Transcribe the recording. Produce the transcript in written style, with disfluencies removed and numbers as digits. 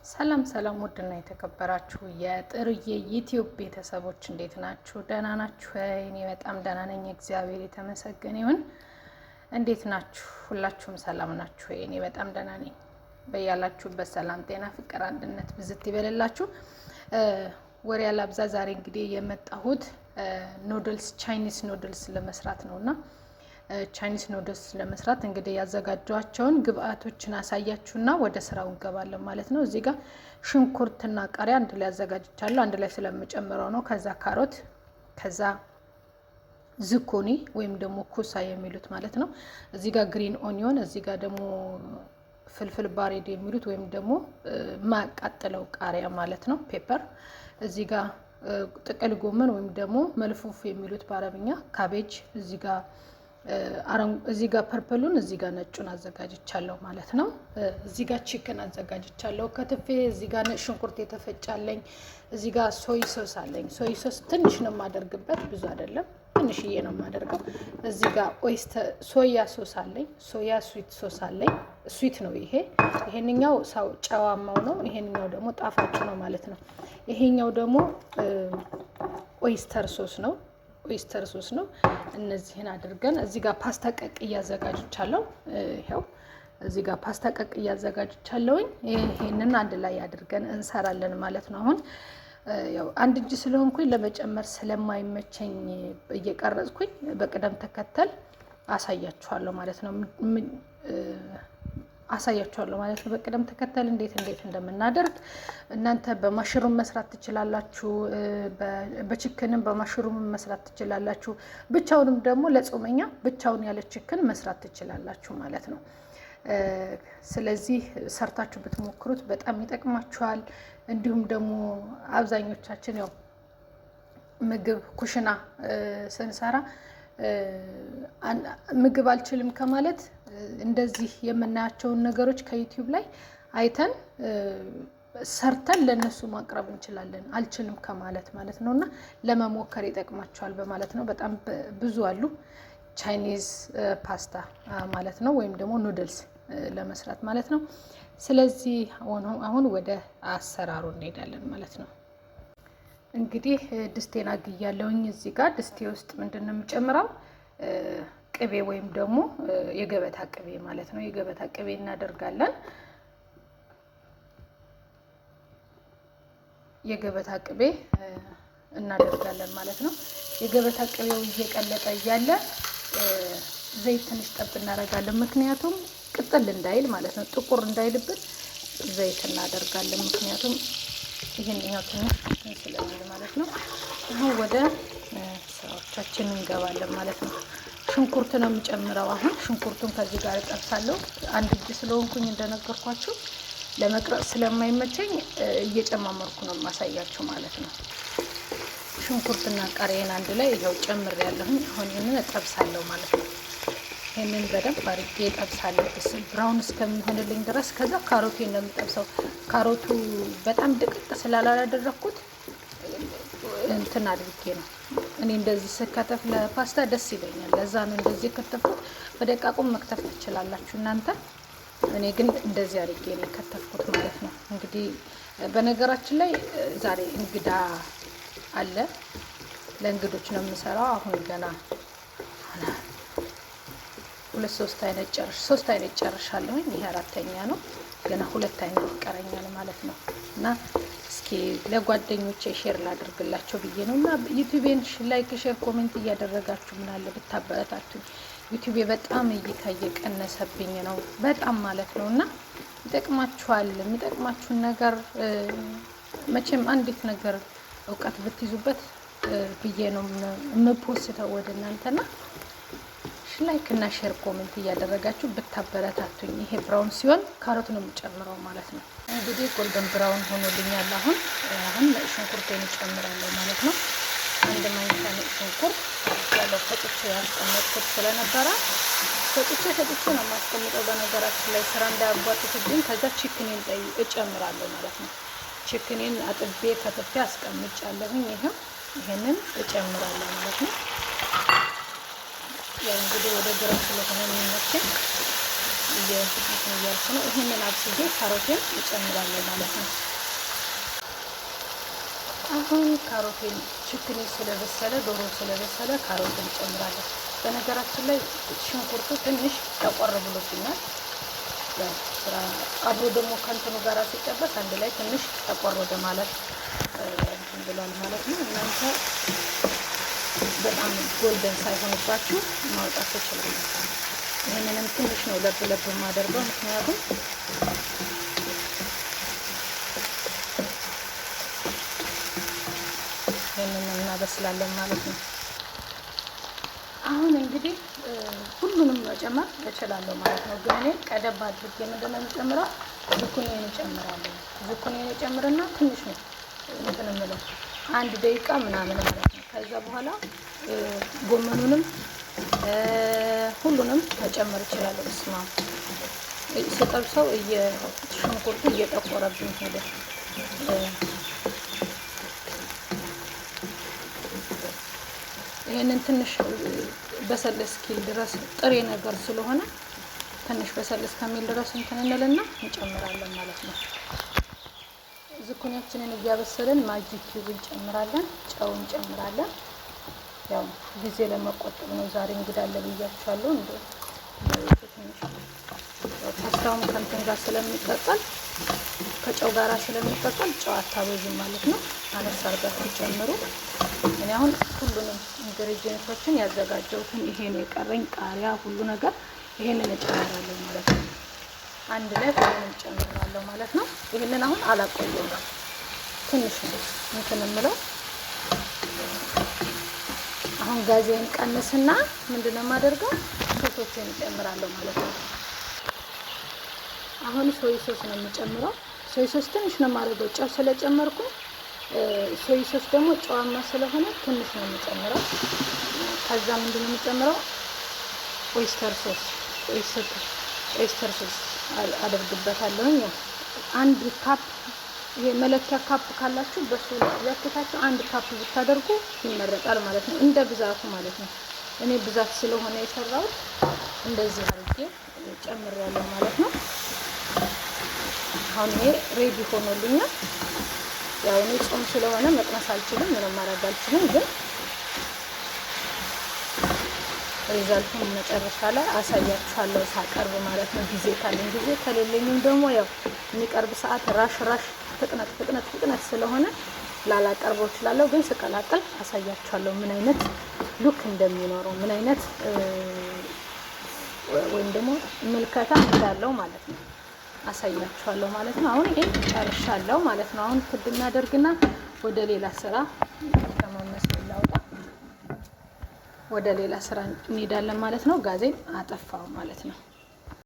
ሰላም ሰላም፣ ውድና የተከበራችሁ የጥሩዬ ዩቲዩብ ቤተሰቦች እንዴት ናችሁ? ደህና ናችሁ? እኔ በጣም ደህና ነኝ፣ እግዚአብሔር የተመሰገነ ይሁን። እንዴት ናችሁ? ሁላችሁም ሰላም ናችሁ? እኔ በጣም ደህና ነኝ። በያላችሁበት ሰላም፣ ጤና፣ ፍቅር፣ አንድነት ብዝት ይበልላችሁ። ወሬ ያላብዛ። ዛሬ እንግዲህ የመጣሁት noodles፣ Chinese noodles ለመስራት ነው እና Chinese noodles ለመስራት እንግዲህ ያዘጋጇቸውን ግብአቶችን አሳያችሁና ወደ ስራው እንገባለን ማለት ነው። እዚህ ጋር ሽንኩርትና ቃሪያ አንድ ላይ አዘጋጅቻለሁ። አንድ ላይ ስለምጨምረው ነው። ከዛ ካሮት፣ ከዛ ዝኮኒ ወይም ደግሞ ኩሳ የሚሉት ማለት ነው። እዚህ ጋር green onion፣ እዚህ ጋር ደግሞ فلفل بارد የሚሉት ወይም ደግሞ ማቃጥለው ቃሪያ ማለት ነው፣ pepper። እዚህ ጋር ጥቅል ጎመን ወይም ደግሞ ملفوف የሚሉት በአረብኛ፣ cabbage እዚህ ጋር purple ኡን፣ እዚህ ጋር ነጩን አዘጋጅቻለሁ ማለት ነው። እዚህ ጋር chicken አዘጋጅቻለሁ ከትፌ። እዚህ ጋር ነጭ ሽንኩርት የተፈጫለኝ። እዚህ ጋር soy sauce አለኝ። Soy sauce ትንሽ ነው የማደርግበት፣ ብዙ አይደለም፣ ትንሽዬ ነው የማደርገው። እዚህ ጋር oyster soya sauce አለኝ። Soya sweet sauce አለኝ። Sweet ነው ይሄ። ይሄንኛው sour ጨዋማው ነው። ይሄንኛው ደግሞ ጣፋጩ ነው ማለት ነው። ይሄኛው ደግሞ oyster sauce ነው፣ oyster sauce ነው። እነዚህን አድርገን እዚህ ጋር ፓስታ ቀቅዬ አዘጋጅቻለሁ። ይኸው እዚህ ጋር ፓስታ ቀቅዬ አዘጋጅቻለሁኝ። ይሄንን አንድ ላይ አድርገን እንሰራለን ማለት ነው። አሁን ያው አንድ እጅ ስለሆንኩኝ ለመጨመር ስለማይመቸኝ እየቀረጽኩኝ በቅደም ተከተል አሳያችኋለሁ ማለት ነው አሳያችኋለሁ ማለት ነው። በቅደም ተከተል እንዴት እንዴት እንደምናደርግ እናንተ በ mushroom መስራት ትችላላችሁ። በ chicken ም በ mushroom መስራት ትችላላችሁ። ብቻውንም ደግሞ ለጾመኛ ብቻውን ያለ chicken መስራት ትችላላችሁ ማለት ነው። ስለዚህ ሰርታችሁ ብትሞክሩት በጣም ይጠቅማችኋል። እንዲሁም ደግሞ አብዛኞቻችን ያው ምግብ ኩሽና ስንሰራ ምግብ አልችልም ከማለት እንደዚህ የምናያቸውን ነገሮች ከዩቲዩብ ላይ አይተን ሰርተን ለእነሱ ማቅረብ እንችላለን። አልችልም ከማለት ማለት ነው እና ለመሞከር ይጠቅማቸዋል በማለት ነው። በጣም ብዙ አሉ Chinese ፓስታ ማለት ነው፣ ወይም ደግሞ noodles ለመስራት ማለት ነው። ስለዚህ አሁን ወደ አሰራሩ እንሄዳለን ማለት ነው። እንግዲህ ድስቴን አግያለሁኝ። እዚህ ጋር ድስቴ ውስጥ ምንድን ነው የምጨምረው? ቅቤ ወይም ደግሞ የገበታ ቅቤ ማለት ነው። የገበታ ቅቤ እናደርጋለን። የገበታ ቅቤ እናደርጋለን ማለት ነው። የገበታ ቅቤው እየቀለጠ እያለ ዘይት ትንሽ ጠብ እናደርጋለን። ምክንያቱም ቅጥል እንዳይል ማለት ነው፣ ጥቁር እንዳይልብን ዘይት እናደርጋለን። ምክንያቱም ይህንኛው ትንሽ ስለሚል ማለት ነው። አሁን ወደ ስራዎቻችን እንገባለን ማለት ነው። ሽንኩርት ነው የምጨምረው። አሁን ሽንኩርቱን ከዚህ ጋር እጠብሳለሁ። አንድ እጅ ስለሆንኩኝ እንደነገርኳችሁ ለመቅረጽ ስለማይመቸኝ እየጨማመርኩ ነው የማሳያችሁ ማለት ነው። ሽንኩርትና ቃሪያን አንድ ላይ ይኸው ጨምሬያለሁኝ። አሁን ይህንን እጠብሳለሁ ማለት ነው። ይህንን በደንብ አድርጌ እጠብሳለሁ brown እስከሚሆንልኝ ድረስ። ከዛ ካሮቴን ነው የምጠብሰው። ካሮቱ በጣም ድቅቅ ስላላደረግኩት እንትን አድርጌ ነው። እኔ እንደዚህ ስከተፍ ለፓስታ ደስ ይለኛል። ለዛ ነው እንደዚህ የከተፍኩት። በደቃቁም መክተፍ ትችላላችሁ እናንተ። እኔ ግን እንደዚህ አድርጌ ነው የከተፍኩት ማለት ነው። እንግዲህ በነገራችን ላይ ዛሬ እንግዳ አለ። ለእንግዶች ነው የምሰራው። አሁን ገና ሁለት ሶስት አይነት ጨርሽ ሶስት አይነት ጨርሻለሁኝ። ይሄ አራተኛ ነው። ገና ሁለት አይነት ይቀረኛል ማለት ነው። እና እስኪ ለጓደኞቼ share ላድርግላቸው ብዬ ነው። እና ዩቲዩቤን like፣ share፣ comment እያደረጋችሁ ምን አለ ብታበረታቱኝ። ዩቲዩቤ በጣም እይታ እየቀነሰብኝ ነው፣ በጣም ማለት ነው። እና ይጠቅማችኋል። የሚጠቅማችሁን ነገር መቼም አንዲት ነገር እውቀት ብትይዙበት ብዬ ነው የምፖስተው ወደ እናንተና like እና share comment እያደረጋችሁ ብታበረታቱኝ። ይሄ brown ሲሆን ካሮት ነው የምጨምረው ማለት ነው። እንግዲህ golden brown ሆኖልኛል። አሁን ነጭ ሽንኩርቴን እጨምራለሁ ማለት ነው። አንድ ማንኪያ ነጭ ሽንኩርት ያለው ፈጭቼ ያስቀመጥኩት ስለነበረ ፈጭቼ ፈጭቼ ነው የማስቀምጠው። በነገራችን ላይ ስራ እንዳያጓትትብኝ። ከዛ chicken ኔን እጨምራለሁ ማለት ነው። Chicken ኔን አጥቤ ከትፌ አስቀምጫለሁኝ። ይሄው ይሄንን እጨምራለሁ ማለት ነው። ያው እንግዲህ ወደ ግራ ስለሆነ የሚመቸኝ እያልኩ ነው። ይሄንን አብስዬ ካሮቴን እጨምራለሁ ማለት ነው። አሁን ካሮቴን chicken ኤ ስለበሰለ፣ ዶሮ ስለበሰለ ካሮቴን እጨምራለሁ። በነገራችን ላይ ሽንኩርቱ ትንሽ ጠቆር ብሎብኛል። ያው ስራ አብሮ ደግሞ ከእንትኑ ጋር ሲጠበስ አንድ ላይ ትንሽ ጠቆር ወደ ማለት እንትን ብሏል ማለት ነው። እናንተ በጣም golden ሳይሆንባችሁ ማውጣት ትችላላችሁ። ይህንንም ትንሽ ነው ለብ ለብ የማደርገው፣ ምክንያቱም ይህንን እናበስላለን ማለት ነው። አሁን እንግዲህ ሁሉንም መጨመር እችላለሁ ማለት ነው። ግን እኔ ቀደም አድርጌ ምንድን ነው የምጨምረው? ዝኩኒን እጨምራለሁ። ዝኩኒን እጨምርና ትንሽ ነው እንትን የምለው፣ 1 ደቂቃ ምናምን ማለት ነው። ከዛ በኋላ ጎመኑንም ሁሉንም መጨመር እችላለሁ። እስማ ስጠብሰው ሽንኩርቱ እየጠቆረብኝ ሄደ። ይሄንን ትንሽ በሰል እስኪል ድረስ፣ ጥሬ ነገር ስለሆነ ትንሽ በሰል እስከሚል ድረስ እንትን እንልና እንጨምራለን ማለት ነው። ዝኩኒያችንን እያበሰልን Maggi cube እንጨምራለን፣ ጨው እንጨምራለን። ያው ጊዜ ለመቆጠብ ነው። ዛሬ እንግዳ አለ ብያችኋለሁ። እንደ ትንሽ ፓስታውም ከእንትን ጋር ስለሚቀቀል፣ ከጨው ጋር ስለሚቀቀል ጨው አታበዙም ማለት ነው። አነስ አድርጋችሁ ጨምሩ። እኔ አሁን ሁሉንም ingredient ኦችን ያዘጋጀሁትን፣ ይሄን የቀረኝ ቃሪያ ሁሉ ነገር ይሄንን እጨምራለሁ ማለት ነው። አንድ ላይ ሁሉንም ጨምራለሁ ማለት ነው። ይሄንን አሁን አላቆየውም። ትንሽ ነው እንትን የምለው። አሁን ጋዜን ቀንስና ምንድነው የማደርገው? ሶሶችን እጨምራለሁ ማለት ነው። አሁን soy sauce ነው የምጨምረው። Soy sauce ትንሽ ነው የማደርገው፣ ጨው ስለጨመርኩ soy sauce ደግሞ ጨዋማ ስለሆነ ትንሽ ነው የምጨምረው። ከዛ ምንድነው የምጨምረው? Oyster sauce፣ oyster sauce አደርግበታለሁኝ። 1 cup፣ ይሄ መለኪያ cup ካላችሁ በሱ ለክታችሁ 1 cup ብታደርጉ ይመረጣል ማለት ነው። እንደ ብዛቱ ማለት ነው። እኔ ብዛት ስለሆነ የሰራሁት እንደዚህ አድርጌ ጨምሬያለሁ ማለት ነው። አሁን ይሄ ready ሆኖልኛል። ያው እኔ ጾም ስለሆነ መቅመስ አልችልም፣ ምንም ማድረግ አልችልም። ግን result ኡን መጨረሻ ላይ አሳያችኋለሁ ሳቀርብ ማለት ነው። ጊዜ ካለኝ፣ ጊዜ ከሌለኝም ደግሞ ያው የሚቀርብ ሰዓት rush rush፣ ፍጥነት ፍጥነት ፍጥነት ስለሆነ ላላቀርበው እችላለሁ። ግን ስቀላቅል አሳያችኋለሁ ምን አይነት look እንደሚኖረው፣ ምን አይነት ወይም ደግሞ ምልከታ እንዳለው ማለት ነው። አሳያችኋለሁ ማለት ነው። አሁን ይሄን ጨርሻለሁ ማለት ነው። አሁን ክድ እናደርግና ወደ ሌላ ስራ፣ ከማመስል ላውጣ፣ ወደ ሌላ ስራ እንሄዳለን ማለት ነው። ጋዜን አጠፋው ማለት ነው።